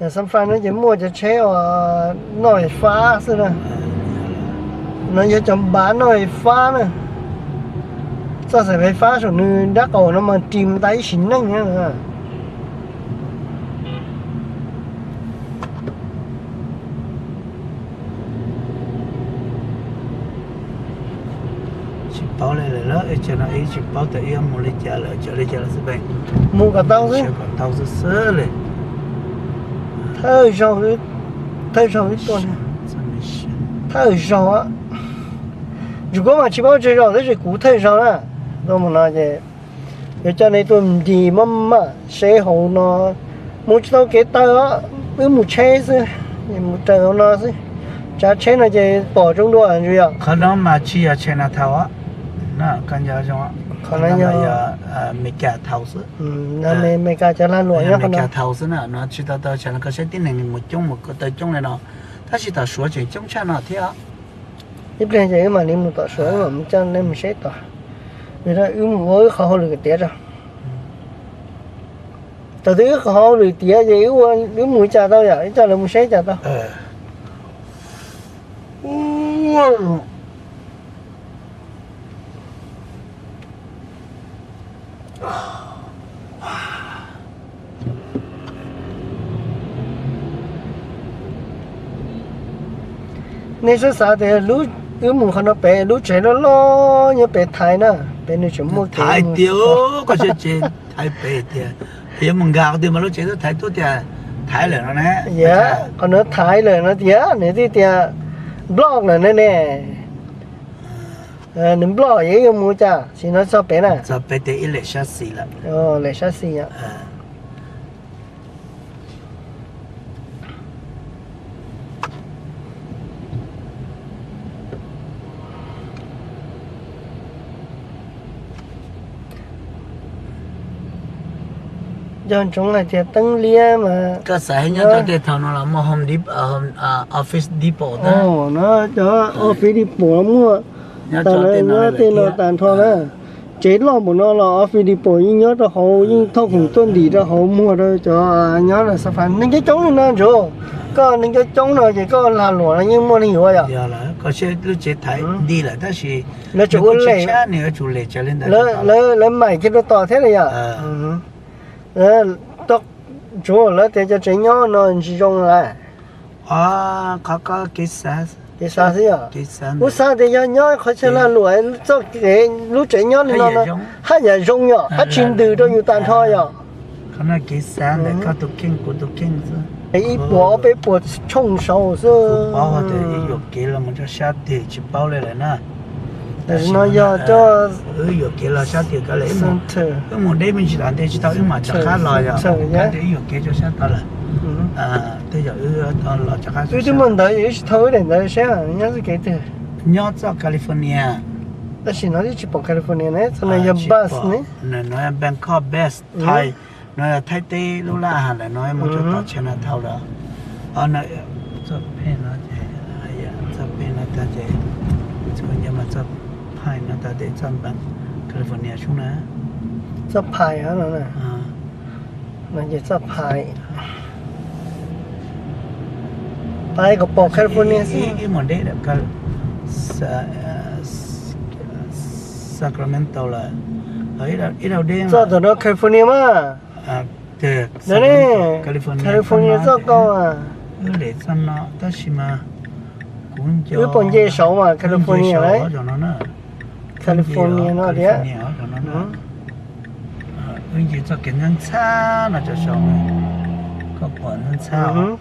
Yog San Fran no ces muaj cov tsheb uas noj fais fab xwb na. No yog cov npav noj fais fab na. Txoj xaim fais fab saum nws dab qaum no mas ris mus tas ib sim neej na. Tsis paub li lawm, ib tsis paub tias ib mus li cas lawm, cov li cas lawm xwb. Mus kom tau xwb, kom tau xwb xwb li. Thawj zaug, thawj zaug ib tuaj, thawj zaug. Tsuas kuv mas tsis paub tsawg zaus tab sis kuv thawj zaug na. Tuaj mus no ces yuav coj nej tuaj nti maj mam seb hauv no mus tsis tau kev taw os, wb mus tsheb xwb, mus raws hauv no xwb. Tsav tsheb no ces pom zoo dua ntsuas yog. Qhov no mas tsis yog Chinatown, koj nco zoo, qhov no yog Meskas thaum xwb. Meskas cov lag luam nyob qhov no thaum xwb na, no tsis tau tau Chinatown, koj saib tib neeg mus coob mus taw coob li no, tab sis tom Suav tseem coob tshaj no thiab. Ib pliag ces wb mam li mus tom Suav, wb mam coj nej mus seb tod. Wb mus ua wb qhov hauj lwm tiav tso. Thaum twg wb qhov hauj lwm tiav ces wb mus cas tau yom, wb coj lawv mus seb cas tau. Nej xav xav tias wb mus qhov no pem lub tsev loj loj nyob pem Thaib na, pem nws tseem muaj kev hais tias koj tsev Thaib pem tiag, yuav mus nkag qhov twg mas lub tsev twb Thaib tuaj tias Thaib lawm no na. Qhov no Thaib lawm no tias nws twb tias block lawm ne ne. Nws block yog yuav mus cas, sim no txog pem na. Txog pem tias ib lem sab xis lawm. Lem sab xis yom. Nco ntsoov hais tias teeb liab mas koj xav nyob cov tej thaum no los muaj Home Depot, Office Depot no, cov Office Depot muaj tas, nyob tej no tas nrho na. Tsev loj npaum no los Office Depot yeej nyob rau hauv, yeej thauj khoom tuaj ntim rau hauv muag rau cov nyob San Fran. Neeg coob coob li no ntsuav, koj neeg coob coob no ces koj lag luam no yeej muaj neeg yuav yom. Lawv tseem ua lem, lawv maim kiag rau tom thiab li yom. Tsuav lawv tias cov tsev nyob no ntsis zoo lawm. Qhov kev xav xwb yom. Kuv xav tias yog nyob qhov chaw lag luam txoj kev lub tsev nyob li no no haj yam zoo yom, haj tsis ntws rau yus tas nrho yom. Qhov no kev xav ntawm koj tus kheej kuv tus kheej xwb. Ib puas ob peb puas tshooj saud xwb. Paub tias wb yuam kev los mus rau sab twg tsis paub li lawm na. Tam sim no yog wb yuam kev los sab twg ko lawm, wb mus deb me ntsis los nte tsis tau wb mam rov qab los yom. Tias wb yuam kev rau sab tod lawm. Tej zaum wb los rov qab, wb twb muaj ntawv es wb tsis thau wb daim ntawv seb nyob txoj kev twg. Nyob txoj California. Tab sis no twb tsis pom California ne, txoj no yog bus ne. No Bangkok bus, Thaib, no yog Thaib teb lub laj has lawm no mus rau tom Chinatown lawm. Txoj pem no ces, txoj pem no tas ces, txoj pem no tas ces txoj California sub na. Txoj phais no, no ces txoj phais, phais kom pom California xwb. Ib mus deb Sacramento lawm, ib dhau deb txoj tom no California mas. California txoj ko, wb pom nce saud mas California lawm. California no tiag. Wb nce txoj kev ntxhab ntxhab no rau saud, koj pom ntxhab ntxhab.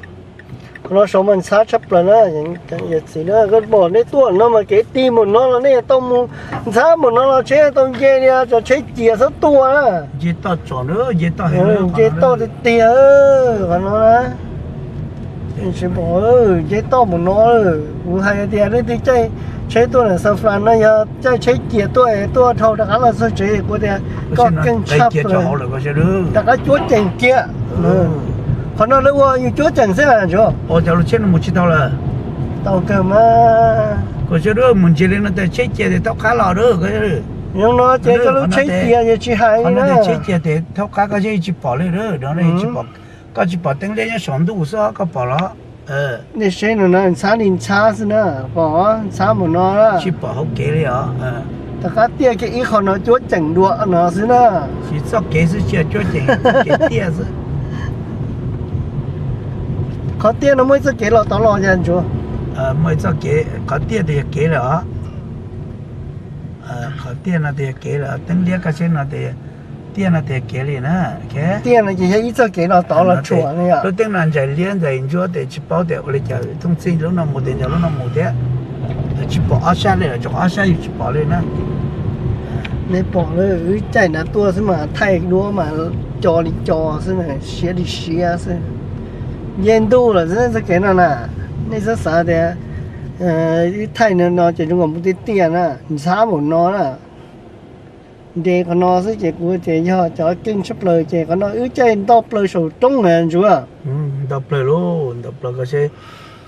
Qhov no saud mas ntxhab tshaj plaws na, yawm txiv na, koj pom nej tuaj no mas kev ti npaum no los nej tau mus ntxhab npaum no los tsheb tau nce li, cov tsheb cia txhob tuaj na. Nce toj tiag tiag qhov no na. Tsis pom, nce toj npaum no, kuv hais tias leej twg caij tsheb tuaj ntawm San Fran no yog caij tsheb cia tuaj, tuaj dhau rov qab los txog tsev kuv tias koj keej tshaj plaws, rov qab cuab ceem kiag. Qhov no lawv ua yus cuab ceem xwb ntsuav. Tau kawg mas. Mus ntsia li no tas tsheb cia tes thaub qab los. Zoo no ces koj lub tsheb cia ces tsis hais li na. Tsheb cia tes thaub qab koj yeej tsis pom li, tsis pom. Koj tsis pom teeb liab nyob saum ntuj xwb koj pom los? Nej saib no na, ntxhab li ntxhab xwb na, pom ntxhab mus no na. Tsis pom hauv kev li os. Tom qab tiaj kiag ib qho no cuab ceem dua no xwb na. Tsis txoj kev xwb, tsis yog cuab ceem, kev tiaj xwb. Qhov tiaj no muaj ib txoj kev los tod los yog ntsuav? Muaj ib txoj kev, qhov tiaj tias yog kev lawm os. Qhov tiaj no tias yog kev lawm, teeb liab koj saib no tias, tiaj no tias kev li na. Tiaj no ces yog ib txoj kev los tod los tsuam li os. Lub teeb no ntsais liab ntsais ntsuab tes tsis paub tias ua li cas thooj txhij lub no mus tes ntsais lub no mus thiab. Tsis pom ob sab li lawm, tsuas ob sab yus tsis pom li na. Nej pom lawm, wb caij nrad tuaj xwb mas thaij duab mas co li co xwb, siab li siab xwb. Nce ntuj lawm xwb txoj kev no na. Nej txhob xav tias wb thaij no ces zoo nkaus mus tiaj tiaj na, ntxhab npaum no na. Nres qhov no xwb ces kuv tias yog cov keej tshaj plaws ces qhov no wb caij nto plaws saum roob na ntsuav. Nto plaws lauj, nto plaws koj saib,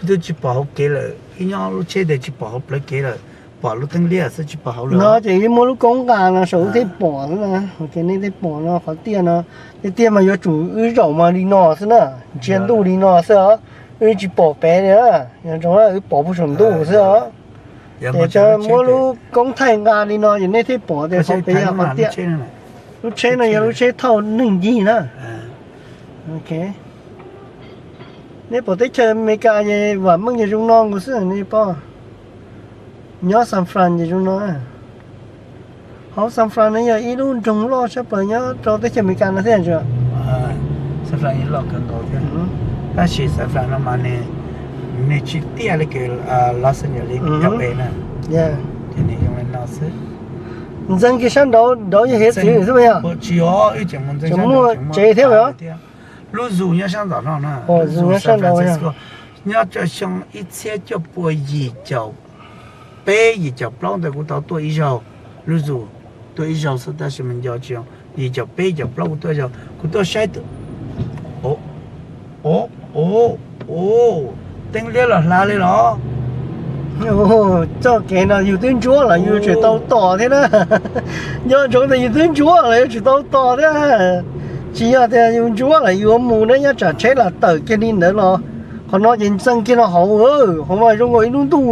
twb tsis pom hauv kev lawm, wb nyob lub tsheb tes tsis pom hauv plawv kev lawm, pom lub teeb liab xwb tsis pom hauv lawm. No ces wb muab lub koob nqa no saum wb thiaj pom xwb na. Ces nej thiaj pom no qhov tiaj no, tiaj tiaj mas yuav tsum wb zaum mas li no xwb na, ntsia ntuj li no xwb os, wb tsis pom pem li na. Yog zoo wb pom puag saum ntuj xwb os. Ces muab lub koob thaij nqa li no ces nej thiaj pom tias qhov pem yog qhov tiaj. Lub tsheb no yog lub tsheb thauj neeg ncig na. Nej pom teb chaws Amelikas ces vam meej ces zoo no nkaus xwb nej pom. Nyob San Fran ces zoo no. Hauv San Fran no yog ib lub nroog loj tshaj plaws nyob rau teb chaws Amelikas no thiab. San Fran loj kawg nkaus thiab, tab sis San Fran no mas nws tsis tiaj li Los Angeles li cov pem na. Ces nws zoo li no xwb. Ntxeev kiag sab nraud, nraud yog hiav txwv xwb yog? Tsis yog, wb tseem mus ntxeev, muaj tsev thiab os. Lub zoo nyob sab nraud no na, zoo nyob sab nraud. Nyob rau xyoo ib txhiab cuaj pua yim caum peb yim caum plaub ntawd kuv tau tuaj ib zaug, lub zoo tuaj ib zaug xwb tab sis mas nco tsis zoo, yim caum peb yim caum plaub kuv tuaj zaug, kuv tuaj saib. Teeb liab los hla li los? Txoj kev no yus twb ntsuab los yus tseem tau tos thiab na. Nco ntsoov tias yus twb ntsuab los yus tseem tau tos thiab. Tsis yog tias yus ntsuab los yus yuav mus na, nyob tsam tsheb los tawm kiag li ntawd los. Qhov no ces ntxeev kiag no hauv, hauv mas zoo nkaus ib lub ntuj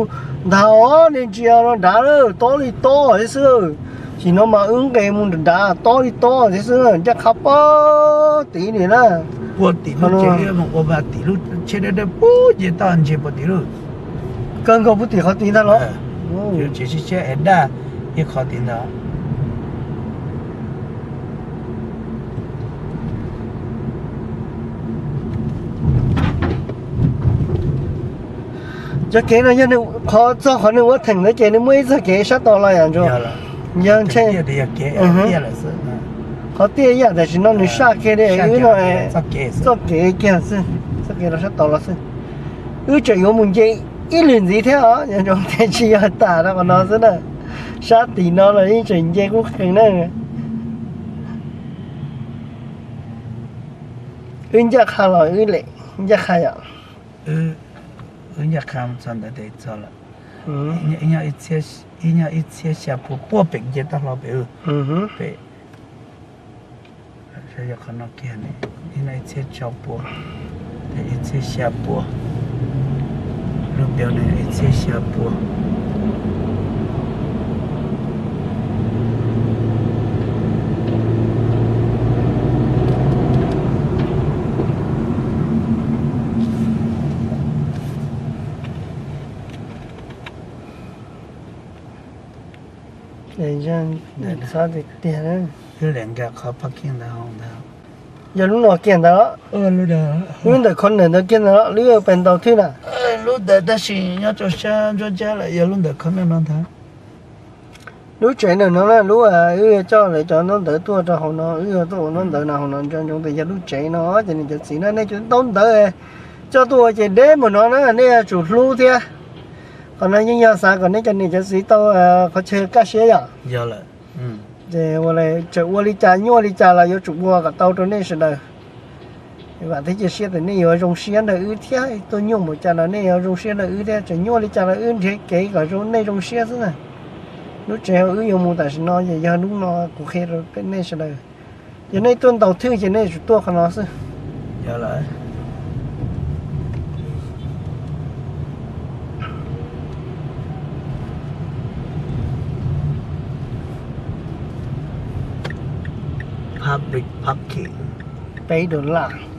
ntag os, nej ntsia no dav lawm, tob li tob thiab xwb. Tam sim no mas wb nqes mus nrad tob li tob thiab xwb, ncaj qha puag tim ni na. Puag tim lub tsheb, ua tim lub tsheb dawb dawb puag nce toj ntseg puag tim lub. Kawg nkaus puag tim qhov tid ntag los? Tsev siab siab es daj ib qho tim ntag. Cov kev no yog nws qhov txog qhov nws ua theem ntawd ces nws muaj ib txoj kev sab tod los yom ntsuag? Yog ntshe qhov tiaj ib yam tam sim no nws saj kiag li wb no, txoj kev kiag xwb, txoj kev los sab tod los xwb. Wb tseem yuav mus nce ib lwm ntxiv thiab os, yog ntsoov tias tsis yog tas rau qhov no xwb na. Sab tim no los yeej tseem nce kub qees na. Wb ncaj qha los wb lem ncaj qha yom? Wb ncaj qha txog ntawd tes txog lawm. Ib nyuag ib txhiab xya pua puag pem nce toj hlo pem, pem. Yog qhov no kiag, ib nyuag ib txhiab rau pua, ib txhiab xya pua. Lub pem no ib txhiab xya pua. Wb lam nkag qhov parking ntawd hauv ntag. Yog lub no kiag ntawd los? Lub ntawm corner ntawd kiag ntawd los, lub pes ntaus thwj na? Lub ntawd tab sis nyob rau sab nruab nrab lawm, yog lub ntawm corner no ntag. Lub tsev ntawm no na, lub wb coj lawv cov ntaub ntawv tuaj rau hauv no, wb tuaj ua ntaub ntawv no hauv no, nco ntsoov tias yog lub tsev no ces nws cov txiv no nej cov ntaub ntawv coj tuaj ua ces deb mus no na, nej yuav tsum hlub thiab. Qhov no yeej yog xav kom nej cov niam cov txiv tau qhov chaw kaj siab yom. Ces ua li, tseem ua li cas nyuaj li cas los yuav tsum ua kom tau rau nej sawv daws. Vam thiab cia siab tias nej yuav zoo siab ntawm wb thiab, tuaj nyuaj npaum cas los nej yuav zoo siab ntawm wb thiab, tseem nyuaj li cas los wb nrhiav kev kom zoo nej zoo siab xwb na. Lub tsev uas wb yuav mus tam sim no ces yog lub no kuv qhia rau nej sawv daws. Yog nej tuaj ntaus thwj ces nej tsum tuaj qhov no xwb. Yog lawm. Public parking, peb dollar.